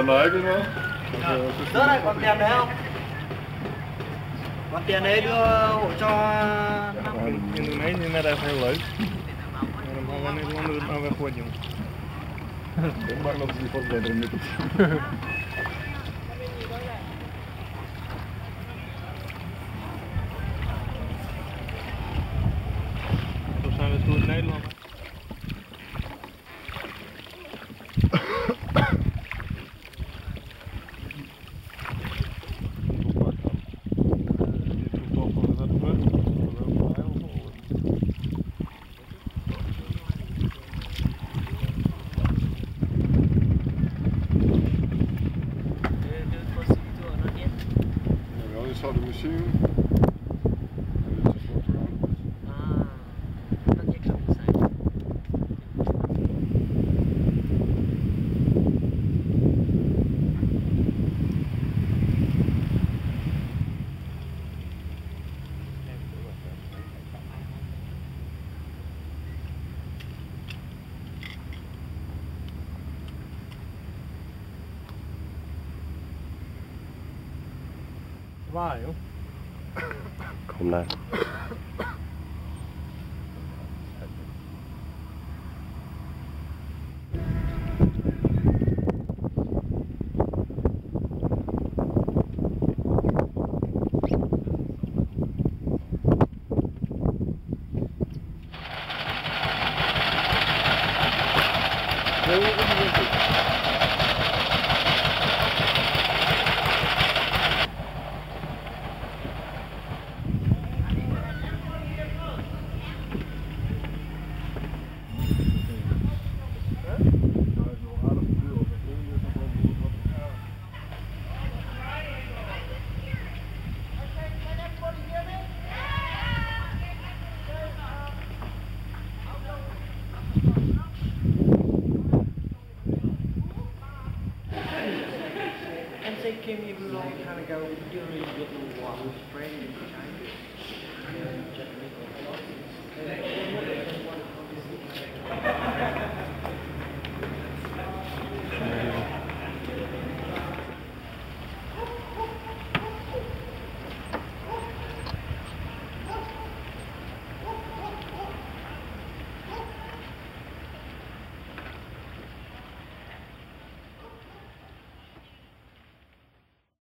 Daarna ik wel. Rớt đấy, còn tiền đấy không? Còn tiền đấy đưa hộ cho. Indonesië net echt heel leuk. Waarom gaan wij Nederlanders het nou weggooien, jong? Ik maak nog eens die vast bij de middel. Zo zijn we toe in Nederland. We only saw the machine and it just walked around. Ah, not yet come inside. Waar, joh? Kom nou. And they came here a long time ago during the war with friend in China.